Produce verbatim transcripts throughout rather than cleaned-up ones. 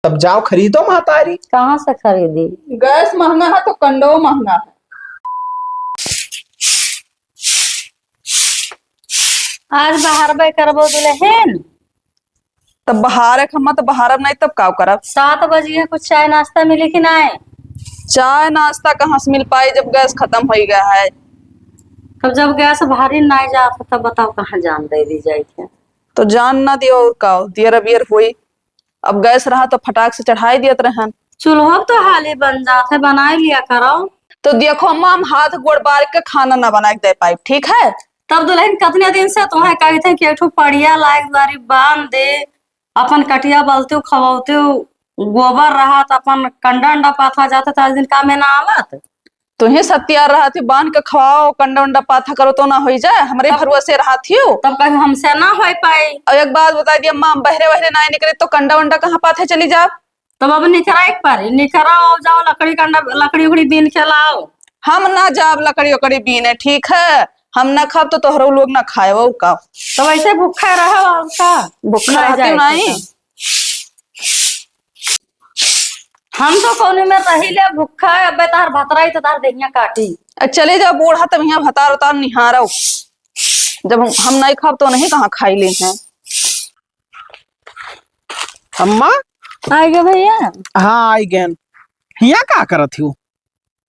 तब जाओ खरीदो महतारी। कहाँ से खरीदी? गैस महंगा है तो कंडो महंगा है। आज बहारबे करबो दुलहिन। तब बहारे क हम्मा तो बहारब नाहीं, तब का करब? सात बजिगे, कुछ चाय नाश्ता मिली कि नाहीं? चाय नाश्ता कहाँ से मिल पाई जब गैस खतम होइ गया है। तब जब गैस भरी नाहीं जात है, तब बताओ कहाँ जान दे दी जाए के? तो जान ना दियो और का, दियर अबियर होई। अब गैस रहा तो फटाक से चढ़ाई दियत रहन। चूल्हो तो हाली बन जात है, बनाई लिया करो। तो देखो अम्मा, हम हाथ गोड़ बार के खाना ना बनाए के दे पाइब, ठीक है? तब दुलहिन, कतने दिन से तोहे कहित है कि एक ठो पड़िया लायक द्वारी बांध दे, अपन कटिया बलते खवौते गोबर रहत, अपन कंडा अंडा पाथा जात, तो आज दिन कामे ना आवत। तुहीं सत्यार रहत ही, बांध के खवाओ, कंडा उंडा पाथा करो तो ना होई जाए, हमरे तब भरोसे रहत ही हो। तब कहीं हमसे ना होई पाई। और एक बात बताई दी अम्मा, हम बहरे वहरे ना निकरे तो कंडा उंडा कहाँ पाथे चली जाब? तब अब निकरा एक पारी, निकरा हो जाओ, लकड़ी कंडा, लकड़ी उकड़ी बीन के लाओ। हम ना जाब लकड़ी उकड़ी बीने, ठीक है? हम ना खाब तो तोहरो लोग ना खाए, वो का? तो वैसे भूखा रहो और का? भूखा ना रहती जाए नहीं। तो। हम तो कौनो में रही ले भूखा, अबे तार भतराई तो तार देहिया काटी। अ, चले जाओ बूढ़ा, तब यहाँ भतार उतार निहारो। जब हम, हम नहीं खाब तो नहीं कहाँ खाई ले हैं। अम्मा? आइ गए भैया? हाँ, आइ गए। हियाँ का करत हो?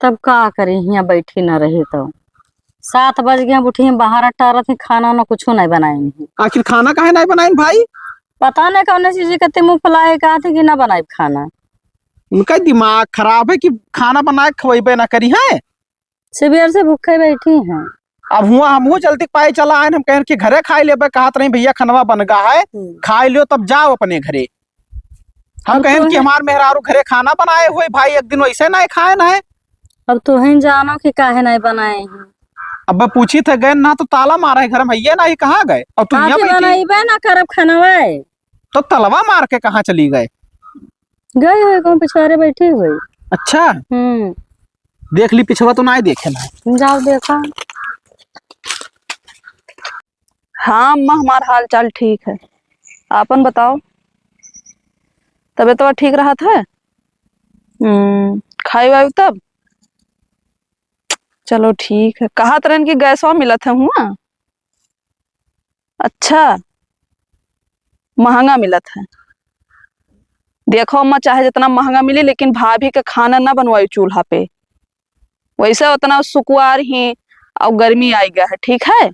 तब का करी, हियाँ बैठी न रही तो। सात बज गए, उठी बाहर टारत ही, खाना ना कुछ नहीं बनाई ही। आखिर खाना काहे नहीं बनाइन भाई? पता नहीं कौन चीज के ते मुंह फुलाए, कहा थे कि ना बनाई खाना। उनका दिमाग खराब है कि खाना बना के खवेबे ना करी है। सुबेर से भूखे बैठी हैं। अब हुआ हमहू जल्दी पाए चला आए, हम कहन कि घरे खाई लेबे, कहत रही भैया खनवा बन गा है, हम्म। खाई लियो तब जाओ अपने घरे। हम अब कहन तो कि है। हमार मेहरारू घरे खाना बनाए हुए भाई, एक दिन वैसे नहीं खाए ना है। अब तो हैं जानो कि काहे नहीं बनाए हैं। अब पूछी थे गए ना तो ताला मारा है घर में, ये नहीं कहाँ गए? और तू यहाँ आके बैठी? बनाइबे ना करब खनवा। तो तलवा मार के कहाँ चली गए? गए हुए कहूँ पिछवारे बैठी हुई। अच्छा। हम्म। देख ली पिछवा तो ना देखे ना। जाओ देखा। हाँ अम्मा, हमार हाल चाल ठीक है, आपन बताओ, तबीयत तो ठीक रहत है? हम्म, खाई वाई तब? चलो ठीक है। कहत रहन कि गैसवा मिलत है हुआ? अच्छा, महंगा मिलत है। देखो अम्मा, चाहे जितना महंगा मिली, लेकिन भाभी के खाना ना बनवाई चूल्हा पे। वैसे उतना सुकुवार ही और गर्मी आई गया है, ठीक है?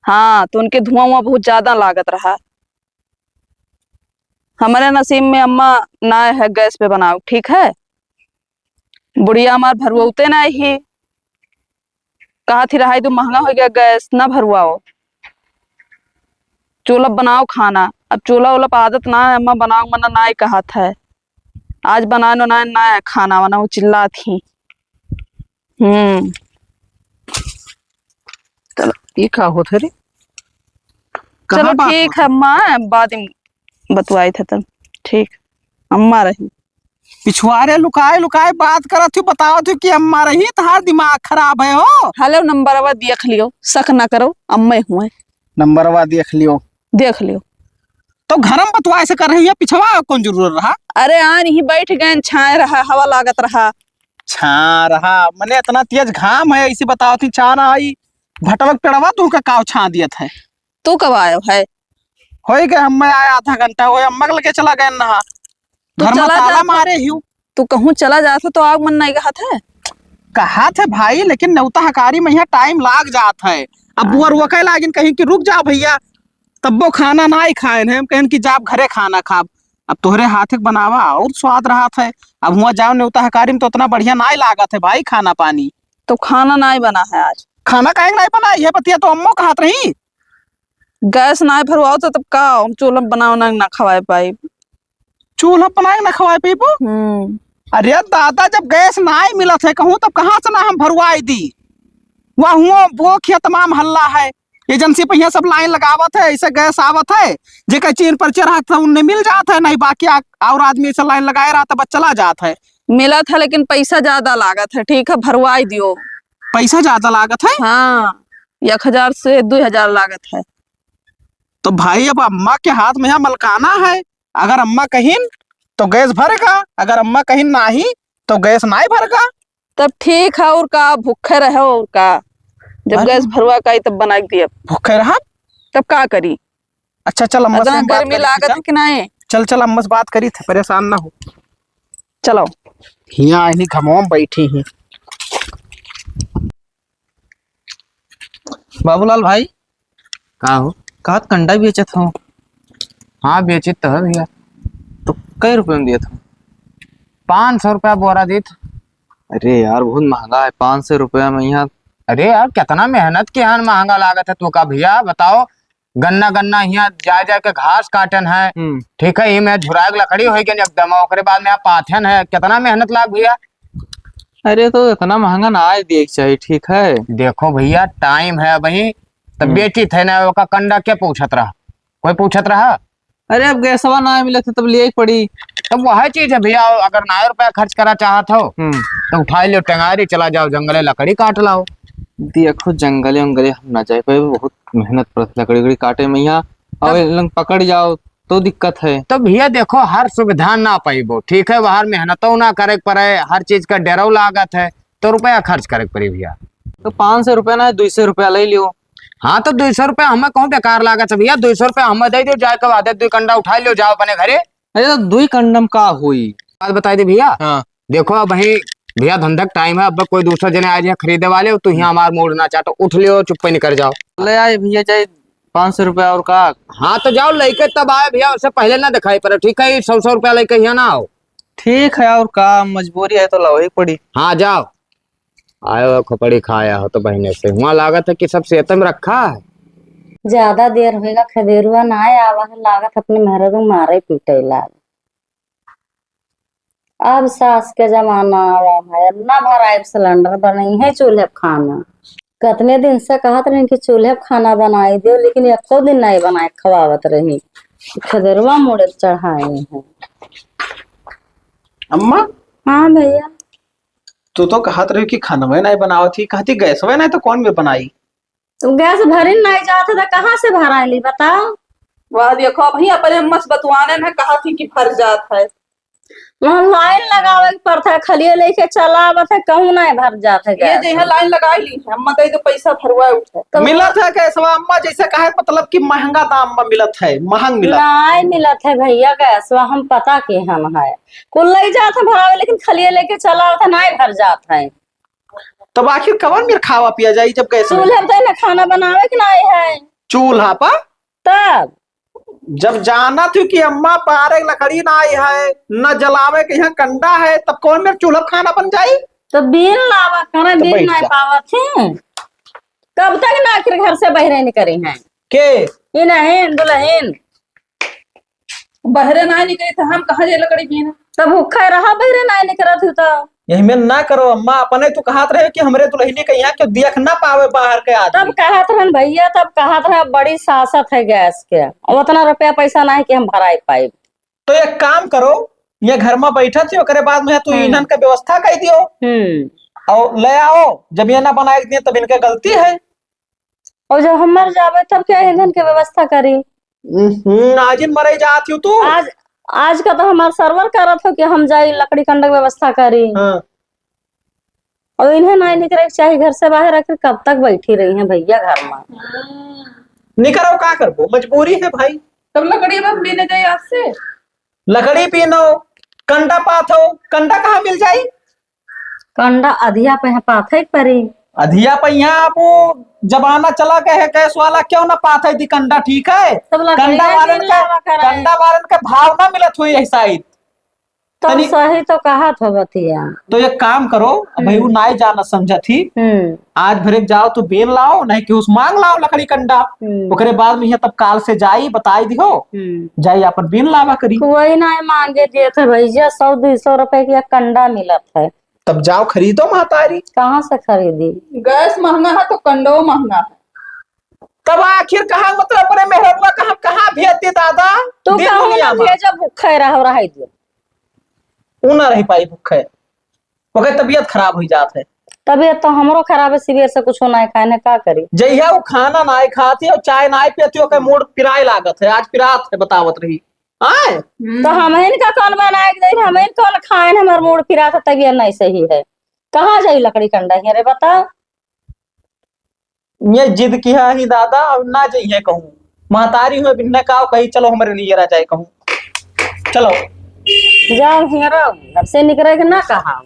हाँ, तो उनके धुआं उआं बहुत ज्यादा लागत रहा। हमारे नसीब में अम्मा ना है गैस पे बनाओ, ठीक है? बुढ़िया हमार भरवौते ना ही, कहा थी रहाई तो महंगा हो गया गैस, ना भरवाओ, चूल्हा बनाओ खाना। अब चूल्हा उल्हा पर आदत ना है, अम्मा बनाओ मना ना ही कहत है। आज बनाए ना, ना, ना है खाना वाना, वो चिल्लात ही। हम्म। चलो, ये का होत है रे? चलो, कहाँ बात ठीक होत है, है? अम्मा, बाद में बतवाई थे तब। ठीक, अम्मा रही। पिछवारे लुकाए लुकाए बात करत हो, बतावत हो कि अम्मा रही, तहार दिमाग खराब है हो। हेलो, नंबरवा देख लियो, शक ना करो, अम्मा हुए। नंबरवा देख लियो। देख लियो। तो घर में बतवाए से कर रही है, पिछवा कौन जरूरत रहा? अरे, आन ही बैठ गए, छाए रहा, हवा लागत रहा। छा रहा, मने इतना तेज घाम है, ऐसे बताओ थी, छा ना आई, भटवक पेड़वा तू का काव छा दियत है। तू कब आयो है? होई गए, हम मैं आया आधा घंटा होए, अम्मा के लगे चला गए नहा। तू घर में चला ताला जात हो, मारे ही। तू कहूँ चला जात हो तो आग मन नहीं कहत है? कहत है भाई, लेकिन नेवता हकारी में यहाँ टाइम लाग जात है। अब हाँ। बुआ रुआ कहे लागिन कहीं कि रुक जाओ भैया, तब्बो खाना ना ही खाए हैं। हम कहन कि जाब घरे खाना खाब। अब तोहरे हाथ के बनावा और स्वाद रहत है। अब हुआ जाओ नेवता हकारी में तो उतना बढ़िया ना ही लागत है भाई खाना पानी। तो खाना ना ही बना है आज। खाना काहे के ना ही बना? ये बतिया तो अम्मो कहत रही। गैस ना ही भरवाओ तो तब का हम चूल्हा बनाओ ना, ना खवाए पाई। चूल्हा बनाए ना खवाए पीबो? हम्म। अरे दादा, जब गैस नाई मिलत है कहूँ, तब कहाँ से ना हम भरवाई दी? वह हुआ वो खेत तमाम हल्ला है, एजेंसी पे यहाँ सब लाइन लगावत है, ऐसे गैस आवत है, जेकर चीन पर चढ़ा था उनने मिल जात है, नहीं बाकी आ-, और आदमी ऐसे लाइन लगाए रहा तब चला जात है। मिलत है लेकिन पैसा ज्यादा लागत है, ठीक है, भरवाई दियो। पैसा ज्यादा लागत है? हाँ, एक हजार से दो हजार लागत है। तो भाई अब अम्मा के हाथ में यहाँ मलकाना है, अगर अम्मा कहिन तो गैस भरेगा, अगर अम्मा कहीं नाही तो गैस नाही भरेगा। तब ठीक है, और का, भूखे रहो और का, जब अरे। गैस भरवा का आई तब बनाइ दिया। भूखे रहा? तब का करी? अच्छा चल अम्मा से अतना हम बात गर्मी करी थी, लागत चल। है कि नाही? चल चल अम्मा से बात करी थे, परेशान ना हो। चलो। हियाँ इन्हीं घमवा में बैठी ही। बाबूलाल भाई। का हो? कहत कंडा बेचत हो? हाँ, बेचित तो है भैया। तो कै रुपये में देत हो? पाँच सौ रुपया बोरा देत। अरे यार, बहुत महंगा है, पाँच सौ रुपया में यहाँ। अरे यार, कितना मेहनत के यहाँ महंगा लागत है तो का भैया, बताओ। गन्ना, गन्ना हियाँ जाए जाए के घास काटन है, हम्म। ठीक है, ये में झुराए के लकड़ी होइ गई एकदम, ओकरे बाद में आप पाथन है, कितना मेहनत लाग भैया। अरे, तो इतना महंगा ना आए दिए के चाहिए, ठीक है। देखो भैया, टाइम है अबहीं, तब हम्म। बेचित है ना, ओका कंडा के पूछत रहा, कोई पूछत रहा? अरे, अब गैसवा ना मिलत है, तब लिये के पड़ी। तब वह चीज है भैया, अगर ना रुपया खर्च करा चाहत हो, हम्म। तो उठाई लो टेंगारी, चला जाओ जंगले, लकड़ी काट लाओ। देखो, जंगले उंगले हम ना जाए पाए, बहुत मेहनत पड़त लकड़ी उकड़ी काटे में यहाँ। और तब इन लोग पकड़ जाओ, तो दिक्कत है। तो भैया देखो, हर सुविधा ना पाइबो, ठीक है, बाहर मेहनतो ना करे के पड़े, हर चीज का डरो लागत है, तो रुपया खर्च करे के पड़ी भैया। तो पाँच सौ रुपया ना, दुई सौ रुपया ले लियो। हाँ, तो दुई सौ रुपया हमें कहूँ बेकार लागत है भैया, दुई सौ रुपया हमें दे दियो, जाए के बाद दुई कंडा उठा लियो, जाओ अपने घरे। अरे, तो दुई कंडा में का होई? बात बताई दे भैया। हाँ। देखो, अबहीं भैया धंधा का टाइम है, अब कोई दूसरा जने आ जाए खरीदे वाले, तो यहाँ हमार मूड ना चाटो, उठ लियो, चुप्पे निकर जाओ। ले आए भैया, चाहे पाँच सौ रुपया और का। हाँ, तो जाओ, लेके तब आए भैया, उससे पहले ना दिखाई पड़े, ठीक है, सौ सौ रुपया लेके यहाँ ना आओ। ठीक है, और का, मजबूरी है तो लावे ही पड़ी। हाँ, जाओ। आयो है खोपड़ी खाया हो तो बहिने से। हुआं लागत है कि सब सेतम रखा है। ज्यादा देर होएगा, खदेरुआ ना आवा है, लागत अपने मेहररू मारे पीटे लाग। अब सास के जमाना आवा है, अब ना भराइब सिलेंडर, बनई है चूल्हे पे खाना। कतने दिन से कहत रही कि चूल्हे पे खाना बनाई दियो, लेकिन एको दिन नहीं बनाए खवावत रही। खदेरुआ मुड़े चढ़ाए हैं। अम्मा। हाँ भैया। तू तो कहत रही कि खानवे नहीं बनावत ही, कहती गैसवे नहीं तो कौन में बनाई? तो गैस भरिन नहीं जात है तो कहाँ से भराई ली बताओ? वाह, देखो, अबहीं अपने अम्मा से बतवाने न कहा थी कि भर जात है। वहाँ लाइन लगावे के पड़त है, खलिए लेके चला आवत है, कहूँ नहीं भर जात है ये गैस। जे यहाँ लाइन लगाई ली है, अम्मा दे दो पैसा भरवा उठे। तो मिलत है गैसवा अम्मा, जैसे कहे मतलब कि महंगा दाम में मिलत है, महंग मिलत। नहीं मिलत है भैया गैसवा, हम पता के हम है, कुल ले जात है भरावे, लेकिन खलिए लेके चला आवत है, नहीं भर जात है। तब आखिर कवन मेर खावा पिया जाई जब गैस में? चूल्हा पे तो ना खाना बनावे के ना आए है। चूल्हा पर? तब? जब जानत हो कि अम्मा पारे लकड़ी ना आई है, न जलावे के यहाँ कंडा है, तब कौन मेर चूल्हा पे खाना बन जाई? तो बीन लावा, खाना तो बीन बैठ ना जा। पावत है। कब तक ना आखिर घर से बहरे निकरी हैं? के? इनहिन, दुलहिन। बहरे ना निकरी तो हम कहाँ जे लकड़ी बीना? तब भूखा रहा, बहरे ना निकरत हो तो। यही में ना करो अम्मा, अपने तो कहत रहे कि हमरे दुलहिनी के यहाँ क्यों देख ना पावे बाहर के आदमी। तब कहत रहन भैया, तब कहत रहे बड़ी सासत है गैस के, उतना रुपया पैसा नहीं कि हम भराई पाई। तो एक काम करो, ये घर में बैठत ही, ओकरे बाद में तू हम्म। ईंधन के व्यवस्था कर दियो हम्म। और ले आओ, जब ये ना बनाए दिए तब इनके गलती है। और जब हम मर जाबे तब क्या ईंधन के व्यवस्था करी? हम्म, आज इन मरे जात हो तू। आज, आज का तो हमार सर्वर करत हो कि हम जाई लकड़ी कंडा के व्यवस्था करी। हाँ। और इन्हें नहीं निकले के चाही घर से बाहर, आखिर कब तक बैठी रही हैं भैया घर में? निकरो, का करबो, मजबूरी है भाई। तब लकड़ी बस बीने जाए आज से। लकड़ी बीनो, कंडा पाथो, कंडा कहाँ मिल जाई? कंडा अधिया पे है, पाथे के परी। अधिया पे यहाँ अब वो जमाना चला गए है गैस वाला, क्यों ना पाथे दी कंडा, ठीक है? तब लकड़ी कंडा नहीं वालन मिल के, रहा करे। कंडा वालन के भाव ना मिलत हुई यही साइड। तब तनी सही तो कहत हो बतिया। तो एक काम करो, अब भाई हम्म। वो नाई जाना समझत ही। हम्म। आज भरे जाओ तो बेल लाओ, नहीं कि उस मांग लाओ लकड़ी कंडा। हम्म। ओकरे बाद में यहाँ तब काल से जाई, बताई दिहो। हम्म। जाई अपन बेल लावा करी। कोई नाई मांगे देत है भैया, सौ दुई सौ रुपए की एक कंडा मिलत है। तब जाओ खरीदो महतारी। कहाँ से खरीदी? गैस महंगा है तो कंडो महंगा है। तब आखिर कहाँ, मतलब, अपने मेहररुआ कहाँ, कहाँ भेज दे दादा? तू दिन कहूँ दुनिया ना में। भेजो, भूखे रहो, रहे दे। ऊ ना रह पाई भूखे, ओकर तबीयत खराब हो जात है। तबीयत तो हमरो खराब है, सुबह से कुछ ना खाए ने का करी। जहिया वो खाना ना खाती और चाय ना पीती, ओकर मूड पिराए लागत है। आज पिरात है, बतावत रही। आए? हम्म। तो हमहिन का कल बनाए के दे, हमहिन कल खाएन, हमार मूड फिरा था, तबियत नहीं सही है। कहाँ जाई लकड़ी कंडा है रे, बता? ये जिद किहा ही दादा, अब ना जइहे कहूँ। महतारी हुए बिन्ने का कही, "चलो हमरे नियरा जाए कहूँ, चलो।" जाओ हेरो, घर से निकरे के ना कहा।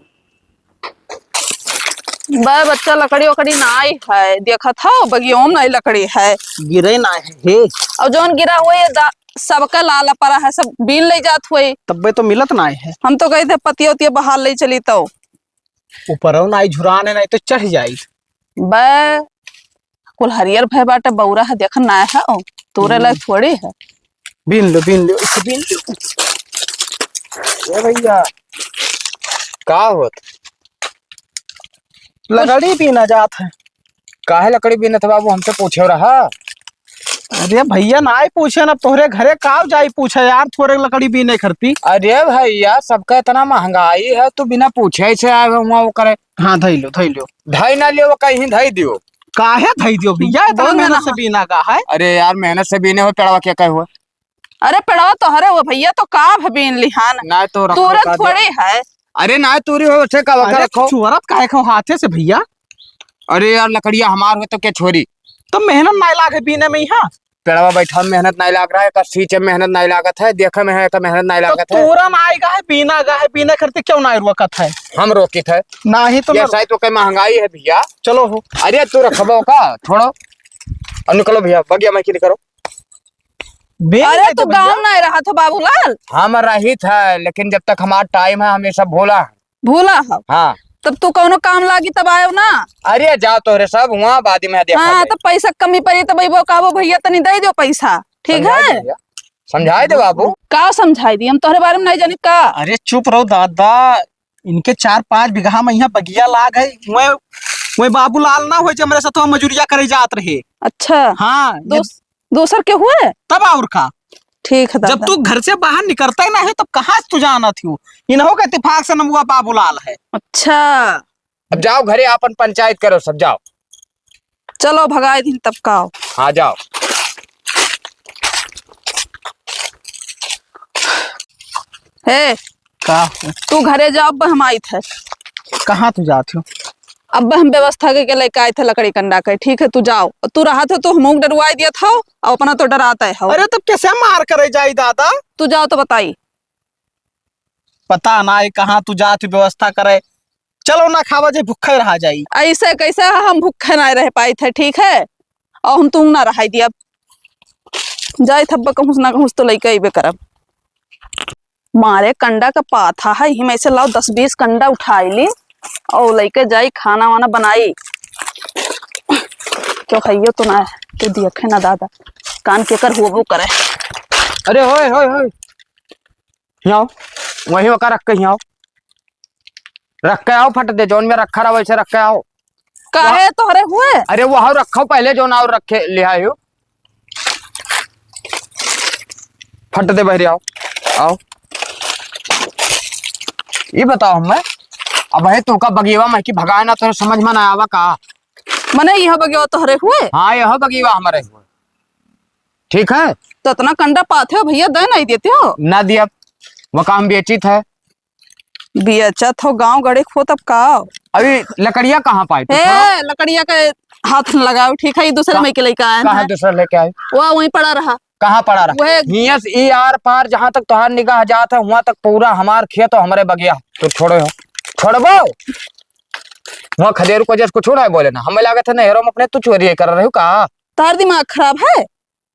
बे बच्चा, लकड़ी ओकड़ी नाई है, देखत हो बगियों में नाई लकड़ी है। गिरे ना है हे। और जौन गिरा हुआ ये दा-, सबका लाला पड़ा है, सब बीन ले जात हुए। तब्बे तो मिलत नाई है। हम तो कही थे पतिया उतिया बहार ले चली तो। ऊपरौ नाई झुरान है, नाई तो चढ़ जाई। बे, कुल हरियर भय बाटे, बौरा है, देख ना है, ओ, तोरे लायक हम्म। थोड़ी है। बीन लो, बीन लो, इसे बीन लो। ए भैया, का होत? लकड़ी बीना जात है। काहे लकड़ी बीनत है बाबू, हमसे पूछे रहा? अरे भैया, नाई पूछे ना, तोहरे घरे काव जाई पूछे यार, थोरे लकड़ी बीने खरती। अरे भैया, सबका इतना महंगाई है, तू बिना पूछे से आए हुआ वो करे। हाँ, धई लो, धई लो। धई ना लियो, कहीं धई दियो। काहे धई दियो भैया, इतना बोल ना मेहनत से ना। बीना का है। अरे यार, मेहनत से बीने हो, पेड़वा के कहे हुए। अरे पेड़वा तोहरे हो भैया, तो का भ बीन लिहान? ना तो रखो, तोरे का दे। थोड़ी है। अरे ना तोरी हो, उसे का अरे रखो। चोरत काहे खो हाथे से भैया? अरे यार, लकड़िया हमार हो तो के छोरी? तो मेहनत नाई लागे बीने में यहाँ। पेड़वा बैठा में मेहनत नाई लाग रहा है, का सींचे में मेहनत नाई लागत है, देखे में है का मेहनत नाई तो लागत है। तोरा ना आएगा है, बीना गा है, बीना करते क्यों ना रोकत है? हम रोकित है। ना ही तो ये ना साइड तो कई महंगाई है भैया। चलो हो। अरे तू रखबो का? छोड़ो। और निकलो भैया, बगिया में की करो। बेल अरे, देते तू भैया। गाँव नाहीं रहत हो, बाबूलाल? हम रहित है, लेकिन जब तक हमार टाइम है, हम ये सब भूला है। भूला हो? हाँ। तब तू कौनो काम लागी तब आयो ना। अरे, जाओ तोहरे सब, हुआँ बाद में देखा हाँ, जाए। तब पैसा कमी पड़ी तब अइबो, कहबो, "भैया, तनी दे दो पैसा।" ठीक समझाए है? दे भैया, समझाए दे बाबू। का समझाई दी? हम तोहरे बारे में नहीं जानी का? अरे, चुप रहो दादा, इनके चार पाँच बीघा में यहाँ बगिया लाग है, वह, वह बाबूलाल ना हो जे हमरे साथ मजूरिया करे जात रहे। अच्छा। हाँ, ये दोस-, दोसर के हुए? तब और का? ठीक है जब दादा। तू घर से बाहर निकरता ही ना है, तब कहाँ से तू जानत हो? इन्हों का इत्तेफाक से नमुआ बाबूलाल है। अच्छा। अब जाओ घरे, आपन पंचायत करो सब, जाओ। चलो, भगाए दिन तब का हो। हाँ, जाओ। हे, का? तू घरे जाओ, अब हम आइत है। कहाँ तू जात हो? अब हम व्यवस्था के, के लेके आइत है लकड़ी कंडा के, ठीक है, तू जाओ। तू रहत हो तो हमहू के डरवाई दियत हो, और अपना तो डरात है हो। अरे, तब कैसे मार करे जाई दादा? तू जाओ तो बताई। पता ना है कहाँ तू जात हो व्यवस्था करे। चलो ना खावा जाई, भूखे रहा जाई। ऐसे कैसे हम भूखे ना रह पाइत है, ठीक है? और हम तुम ना रहाई दिया। जाइत हब्बा कहूँ से ना कहूँ से तो लइके अइबे करब। मारे कंडा का पाथा है, ही में से लाओ दस बीस कंडा उठाई ली और लइके जाई खाना वाना बनाई। क्यों खाइयो तो ना है, तो दिया खे ना दादा, कान के कर होबो करे। अरे होय, होय, होय। यहाँ आओ, वहीं ओका रख के यहाँ आओ, रख के आओ, फट दे, जौन में रखा रहा वैसे रख के आओ। काहे तोहरे हुए? अरे वो आओ रखो पहले, जौन आओ रखे ले आयो, फट दे बहरे आओ, आओ। ये बताओ हमें, अब है तो का बगीवा में की भगाए ना, तोरे समझ में ना आवा का? मने यह बगीवा तोहरे हुए? हाँ, यह बगीवा हमारे हुए। ठीक है? तो इतना कंडा पाथे हो भैया, दे नहीं देते हो? ना दिया, वो काम बेचित है। बेचत हो गाँव गड़े खो तब का? अभी लकड़िया कहाँ पाए? तो ए, लकड़िया के हाथ न लगाओ, ठीक है? ये दूसरे का-, में के लेके आए कहाँ हैं। दूसरा लेके आए? वो वहीं पड़ा रहा। कहाँ पड़ा रहा? वह हियाँ से ई आर पार जहाँ तक तोहार निगाह जात है, वहाँ तक पूरा हमार खेत और हमरे बगिया। तो छोड़ो हो, छोड़बो। वहाँ खदेरू को जैसे कुछ ना बोले ना, हमें लागत है नहरों में अपने तू चोरी कर रहे हो का? तार दिमाग खराब है?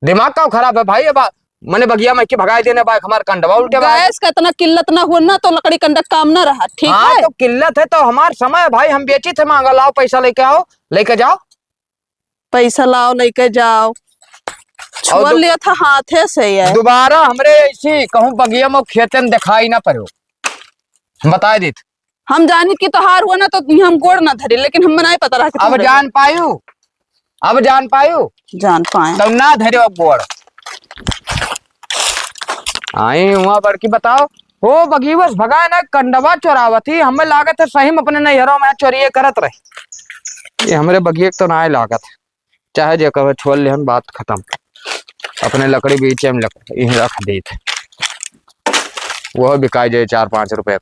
दिमाग का खराब है भाई? अब आ-, मने बगिया में की भगाई देने बा, हमार कंडवा उल्टे बा। गैस का इतना किल्लत ना हुआ ना, तो लकड़ी कंडा काम ना रहा, ठीक हाँ, है? तो किल्लत है तो हमार समय है भाई, हम बेची थे, मांगा, लाओ पैसा लेके आओ, लेके जाओ। पैसा लाओ, लेके जाओ। और छुअल दो-, लिया था हाथे से ये। दोबारा हमरे ऐसी कहूँ बगिया में खेतन दिखाई ना पड़ो, हम बताए देत। हम जानित कि तोहार हुआ ना तो हम गोड़ ना धरी, लेकिन हम नहीं पता रहा कि अब तोहरे जान हुआ। पायू, अब जान पायू। जान पाए। तब ना धरे अब गोड़। आई हुआ बड़की बताओ, हो बगीवस भगाए ना कंडवा चोरावत ही, हमें लागत है सही में अपने नैहरों में चोरिये करत रहे। ये हमरे बगिये के तो ना लागत है। चाहे जे कहे, छोड़ लेहन, बात खतम। अपने लकड़ी बीचे में लक-, इहीं रख देत। वह बिकाई जाए चार पाँच रुपए।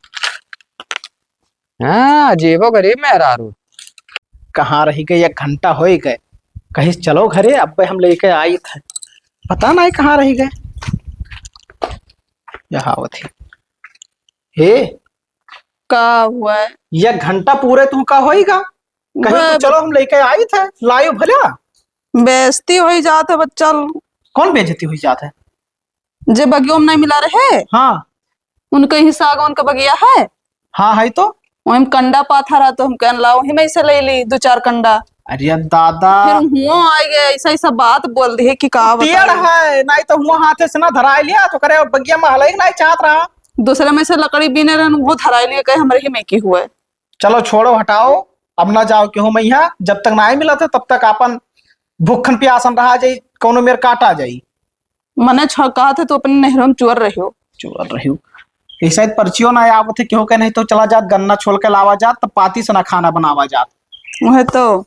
हाँ, अजीबो गरीब मेहरारू। कहाँ रहि गए, एक घंटा होइ गए। कहिस चलो घरे, अब्बे हम लइके आइत है। पता नाहीं कहाँ रहि गए। यहाँ आवत ही। हे, का हुआ है? एक घंटा पूरे तू का होइगा? कहिस तो चलो हम लइके आइत है, लायो भला। बेइज्जती होइ जात है बच्चा। कौन बेइज्जती होइ जात है? जे बगियो में नाहीं मिला रहे। हाँ। उनके ही सागौन का बगिया है। हाँ, है तो। वही में कंडा पाथा रहा तो हम कहन ला, वही में से ले ली दो चार कंडा। अरे दादा। फिर हुआ आइ गए, ऐसा, ऐसा बात बोल दिए कि का पेड़ बताई। है, नाहीं तो हुआ हाथे से ना धराइ लिया, तो करे बगिया में हलई नाहीं चाहत रहा। दूसरे में से लकड़ी बीने रहन, वो धराइ लिए, कहे हमरे ही में की हुआ है। चलो छोड़ो, हटाओ, अब ना जाओ केहू मइहाँ, जब तक नाहीं मिलत है, तब तक आपन भूखन प्यासन रहा जाई, कौनो मेर काटा जाई। मने छ-, कहत है, तू अपने नैहरों में चुअर रह्यो। चुअर रह्यो। ऐसा ही पर्चियो ना आवत है, केहू के नहीं तो चला जात, गन्ना छोल के लावा जात, तब पाती से ना खाना बनावा जात। वह तो।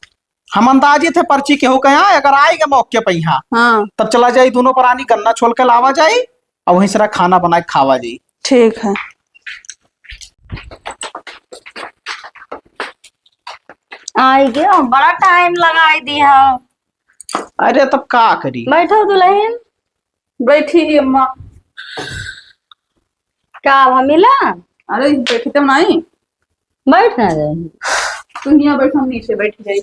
हम अंदाजित है पर्ची केहू के यहाँ, अगर आइगे मौके पे यहाँ, हाँ। तब चला जाई, दोनों परानी गन्ना छोल के लावा जाई, और वहीं से खाना बनाए खावा जाई। ठीक है। आइगे, बड़ा टाइम लगाई दिया। अरे, तब का करी? बैठो दुल्हन। बैठी ही अम्मा। का भा मिला? अरे, बैठी तो नाहीं। बैठ ना जाए। तू हियाँ बैठ, हम नीचे बैठ जाई।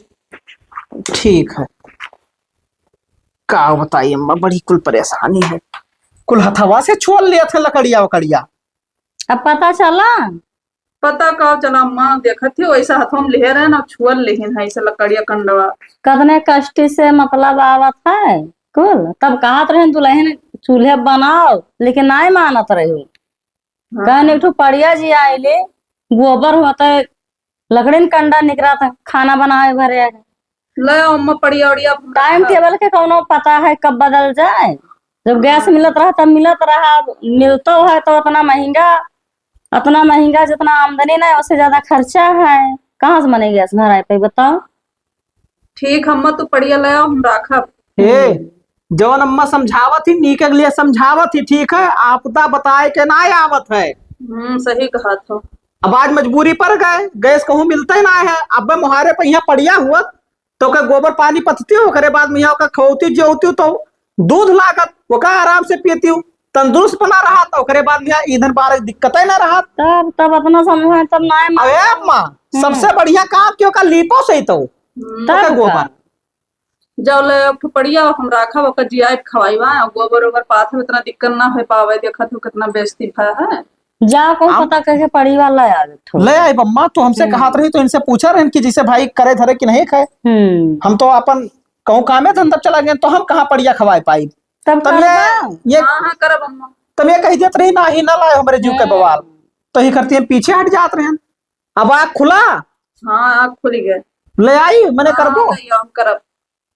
ठीक है। का बताई अम्मा, बड़ी कुल परेशानी है। कुल हथवा से छोल लेत है लकड़िया वकड़िया। अब पता चला? पता का चला अम्मा, देखत ही वैसा हथवा में लिहे रहे ना, छुअल लेहिन है, ऐसे लकड़िया कंडवा। कतने कष्टी से मतलब आवत है कुल, तब कहत रहे दुल्हन चूल्हे बनाओ, लेकिन नाहीं मानत रहे। हाँ। कहन एक ठो पड़िया जी आइले, गोबर होत है, लकड़िन कंडा निकरत है, खाना बनावे भरे। ले आओ अम्मा पड़िया उड़िया, अब हम टाइम रखब। टेबल के कौनो पता है कब बदल जाए? जब गैस मिलत रहा तब मिलत रहा, अब मिलतो है तो उतना महंगा, उतना महंगा जितना आमदनी नहीं, उससे ज्यादा खर्चा है, कहाँ से मने गैस भराए पे बताओ? ठीक, अम्मा, तू पड़िया ले आओ, हम राखब। ए, हम्म। जवन अम्मा समझावत ही, नीके के लिए समझावत ही, ठीक है? आपदा बताए के ना आवत है। हम्म, सही कहत हो। अब आज मजबूरी पर गए, गैस कहूँ मिलते ना है। अब मोहारे पे यहाँ पड़िया हुआ, तो ओके गोबर पानी पथती हो, ओकरे बाद में यहाँ ओके खौती जोती हो, तो दूध लागत, ओका आराम से पीती हो। तंदुरुस्त बना रहा, तो ओकरे बाद में ईंधन बारे दिक्कतें ना रहा। तब, तब अपना समझ में तब ना आए। अरे अम्मा, हम्म। सबसे बढ़िया काम क्यों का लीपो से ही तो। हम्म। तब ओके का? गोबर। जाओ ले एक ठो पड़िया, हम राखब, ओकर जियाए खवाई बा, गोबर ओबर पाथब, इतना दिक्कत ना हो पावे, देखत हो कितना बेइज्जती भा है। जा, कहूँ हम पता करके पड़ी वाला आ जात हो। ले आई बम्मा, तो हमसे हम्म। कहत रही तो इनसे पूछा रहन कि जैसे भाई करे धरे कि नहीं खाए। हम्म। हम तो अपन कहूँ कामे धंधा चला गए, तो हम कहाँ पड़िया खवाए पाई? तब तब ये, करबा? ये हाँ, हाँ, करब अम्मा। तब ये कह देत रही, "नाही, ना लाए हमरे जीव के हम्म। बवाल।" तो ही करती हम पीछे हट जात रहन। अब आँख खुला? हाँ, आँख खुल गए। ले आई, मने हाँ, करबो? ले आओ, हम करब।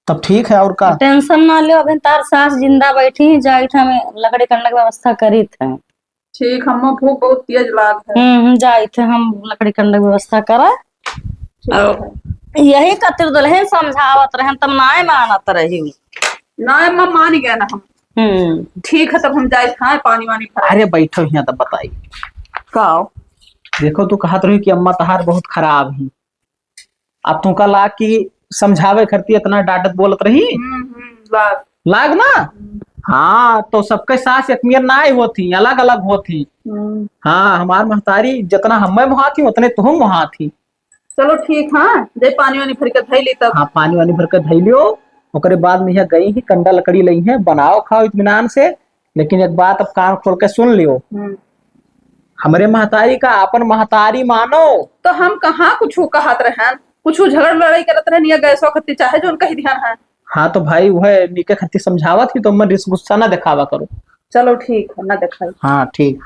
तब ठीक है, और का? टेंशन ना लियो, अभी तार सास जिंदा बैठी ही, जाइत हमें लकड़ी कंडा के व्यवस्था करीत है। ठीक, हमो भूख बहुत तेज लाग है। हम्म, हम्म, जाइत है, हम लकड़ी कंडा के व्यवस्था करा। ठीक और है। यही खातिर दुल्हन समझावत रहन, तब नाय मानत रही। नाय, अम्मा मान गए ना हम। हम्म। ठीक है, तब हम जाइत हैं, पानी वानी भरा। अरे बैठो यहाँ, तब बताई। का? देखो, तू कहत रही कि अम्मा तहार बहुत खराब ही। अब तुमका लाग कि समझावे खरती इतना डांटत बोलत रही? हम्म, हम्म, लाग। लाग ना? हम्म। हाँ, तो सबके सास एक नियर नाय होती, अलग-अलग होती। हम्म। हाँ, हमार महतारी जितना हमें मोहात ही, उतने तुहूँ मोहात ही। चलो ठीक, हाँ, दे पानी वानी भर के धई ली तब। हाँ, पानी वानी भर के धई लियो, ओकरे बाद में यहाँ गई ही, कंडा लकड़ी लई है, बनाओ खाओ इत्मीनान से, लेकिन एक बात अब कान खोल के सुन लियो। हम्म। हमरे महतारी का आपन महतारी मानो। तो हम कहाँ कुछ कहत रहन, कुछ झगड़ लड़ाई करत रहन या गैसो खत्ती चाहे जोन कही दिहन है। हाँ तो भाई, वह नीके खत्ती समझावत ही तो मन रिस गुस्सा ना दिखावा करो। चलो ठीक है, ना दिखाई। हाँ ठीक।